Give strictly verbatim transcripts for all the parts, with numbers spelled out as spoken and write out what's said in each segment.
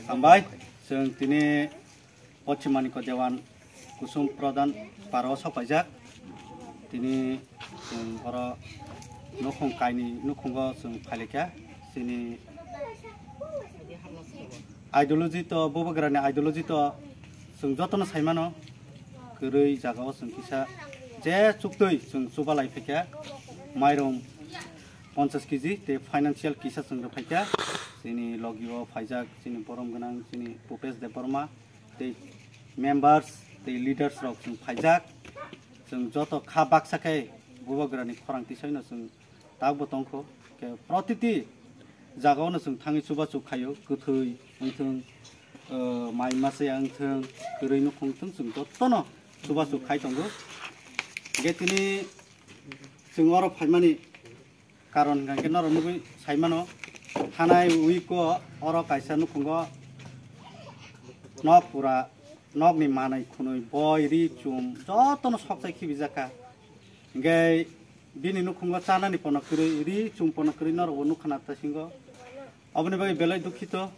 Hambai, chwng tini Pochim Manikya Dewan Kusum Pradhan Para o sok paijak. Tini chwng oro nukhung kaini nukhungo chwng phailaikha. Chini ideology to, Bubagrani ideology to chwng jotono saimano, kwrwi jagao chwng kisa je chuktwi chwng chubalai phaikha, mairum ponchas kg tei financial kisa chwng rwphaikha. Chini logio phaijak chini borom gwnang chini Bhupesh Debbarma tei members tei leaders rok chwng phaijak. Chwng joto kha baksa khe Bubagrani khorang tisaino chwng takbo tongkho. Khe protiti jagao no chwng thangwi chubachu khaio, kwthwi wngthwng, uh, mai masa wngthwng, kwrwi nukhung wngthwng, chwng jotono chubachu khai tongo. Hingkhe tini chwng oro phaimani karon hingkha khe norok nugwi saimano, thanai week o oro kaisa nukhungo nok pura, nokni manwi khwnwi, boi, ri, chum jotono sokchai khibijakha. Hingkhe bini nukhungo chanani pono kwrwi, ri, chum pono kwrwi norokbo nukha na tasingo. Oboni bagwi belai dukhito.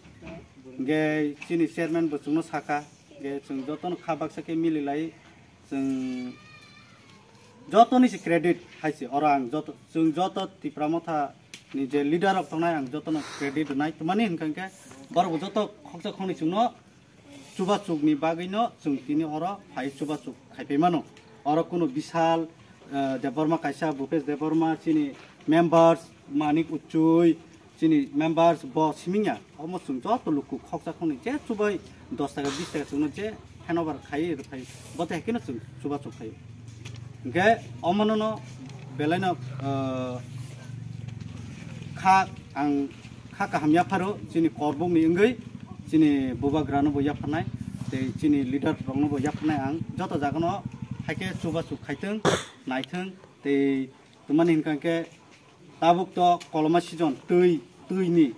Hingkhe chini chairman bo chwngno sakha, hingkhe chwng jotono kha baksa khe mililai, chwng jotoni se credit hai se. Oro ang joto, chwng joto Tipra Motha ni je leader rok tongnai, ang jotono credit rwnai. Twmani hwnkha khe borok bo joto khoksa khoknwi chwngno chubachukni bagwino chwng tini oro phai chubachuk khaipai mano. Oro kuno Bishal, eh, Debbarma kaisa, Bhupesh Debbarma chini members, Manik Uchui chini members bo simingya. Omo chwng joto luku khoksa khoknwi je chubai dos taka bis taka chwngno je handover khai rwphai, bo te haikhe no chwng chubachuk khaio. Hingkhe omono no belaino, ah, kha ang kha kaham yapharo chini korbokni wngwi chini Bubagrano bo yapharnai tei chini leader rokno bo yapharnai ang joto jagano haikhe chubachuk khaithwng naithwng tei twmani hwnkha khe tabuk to koloma season twi twini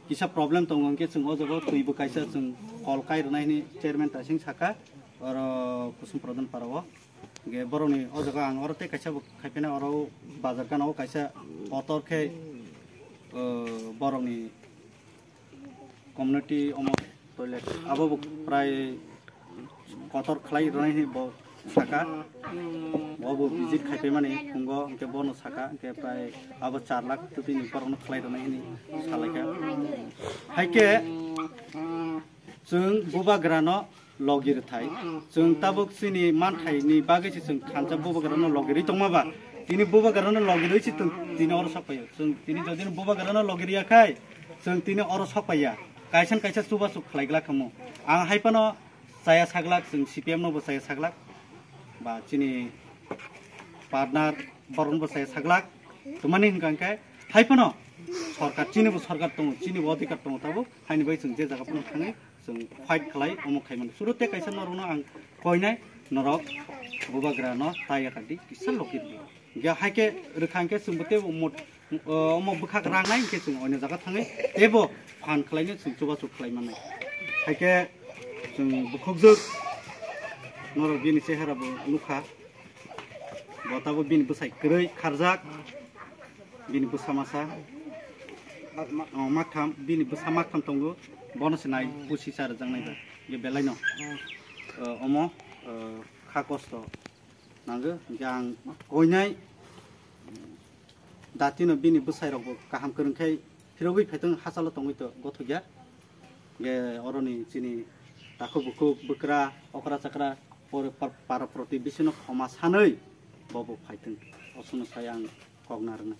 kisa problem tongo hwnkhe chwng o jaga twi bo kaisa chwng kol kai rwnai hwnwi chairman taising sakha oro Kusum Pradhan Para o. Hingkhe borokni o jaga ang oro tei kaisa bo khaiphaina oro bazar gana o kaisa kotor khe, o, borokni community omo toilet abo bo prai kotor khlai rwnai hinwi bo saka. Bo bo visit khaipaimani phungo hingkhe bono saka hingkhe prai abo char lakh tubini borokno khlai rwnai hinwi salaikha. Haikhe chwng Bubagrano logi rwthai. Chwng tabuk chini manthaini bagwi se chwng thansa Bubagrano logi rwi tongma ba. Tini Bubagrano logi rwi se chwng tini oro sokphaio. Chwng tini jodi no Bubagrano logi rwya khai, chwng tini oro sokphaiya. Kaisa na kaisa chubachuk khlai glak khamu. Ang hai phano chaya saglak, chwng C P M no bo chaya saglak. Ba chini partner borok no bo chaya saglak. Twmani hwnkha khe hai phano sorkar, chini bo sorkar tongo, chini bo odhikar tongo tabuk. Haini bai chwng je jaga phano thangwi chwng fight khlai omo khaimani. Suru tei kaisa norokno ang koinai norok Bubagrano tai yakadi kisa logi rwdi. Hingkhe haikhe rwkha hingkhe chwngbo teibo omo, o, omo bwkhak rangnai hingkhe chwng oino jaga thangwi teibo phan khlaino chwng chubachuk khlai mannai. Haikhe chwng bukhukjwk norok bini chehara bo nukha. Bo tabuk bini bwsai kwrwi kharjak. Bini bwsa masa. O, maktham, bini bwsa maktham tongo. Bono se nai pusi sa rwjaknai ba. Ye belaino. O, omo, o, kha kosto. Nango, hingke ang koinai datino bini bwsai rokbo kaham kwrwng khe phirogwi phaitong hachalo tongwi to gothokya. Hingke oroni chini takhuk bukhuk bwkra okra chakra pore par-, para protibesino khoma sanwi bobo phaitong. Osono sai ang kok narwknai.